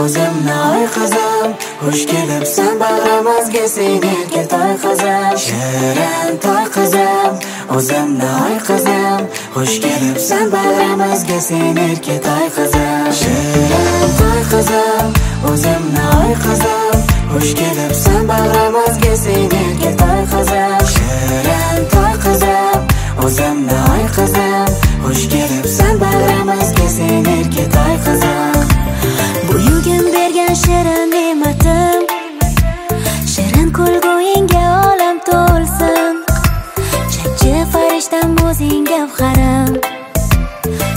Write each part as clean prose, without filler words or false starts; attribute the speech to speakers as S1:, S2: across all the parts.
S1: o'zimni oy qizim, xush kelibsan bag'rimizga sen erka toy qizim. Shirin toy qizim, o'zimni oy qizim, xush kelibsan bag'rimizga sen erka toy qizim. Shirin toy qizim, o'zimni oy qizim, xush kelibsan bag'rimizga sen erka toy qizim. Shirin toy qizim, o'zimni oy qizim, xush kelibsan bag'rimizga sen erka toy qizim.
S2: Buyugim bergan shirin ne'matim, shirin kulguyingga olam to'lsin. Chakchi farishtam o'zing gavharim,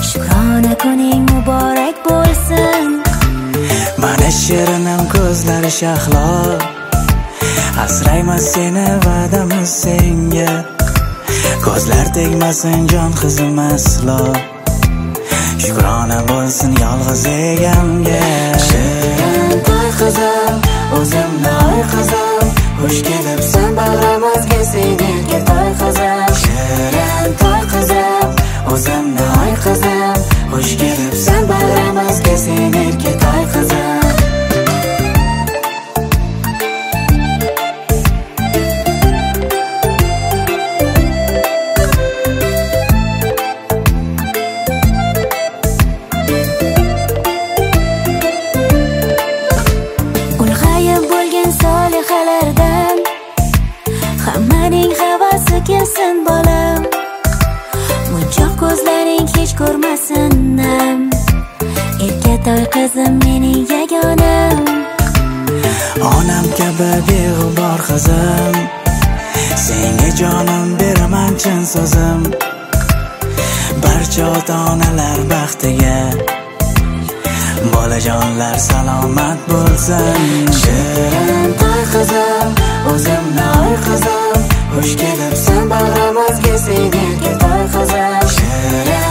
S2: shukrona kuning muborak bo'lsin.
S1: Mana shirinim ko'zlari shahlo, asrayman seni va'damiz senga. Ko'zlar tegmasin jon qizim aslo, shukrona bo'lsin yolg'iz egamga. Shirin toy qizim, o'zimni oy qizim, xush kelibsan bag'rimizga sen erka toy qizim. Shirin toy qizim, o'zimni oy qizim, xush kelibsan bag'rimizga sen erka toy qizim.
S2: Solihalardan hammaning havasi kelsin bolam, munchoq ko'zlaring hech ko'rmasin nam. Erka toy qizim mening yagonam,
S1: onam kabi beg'ubor qizim, senga jonim beraman chin so'zim. Barcha ota-onalar baxtiga bolajonlar salomat bo'lsin. Shirin toy qizim, o'zimni oy qizim, xush kelibsan bag'rimizga sen erka toy qizim. Shirin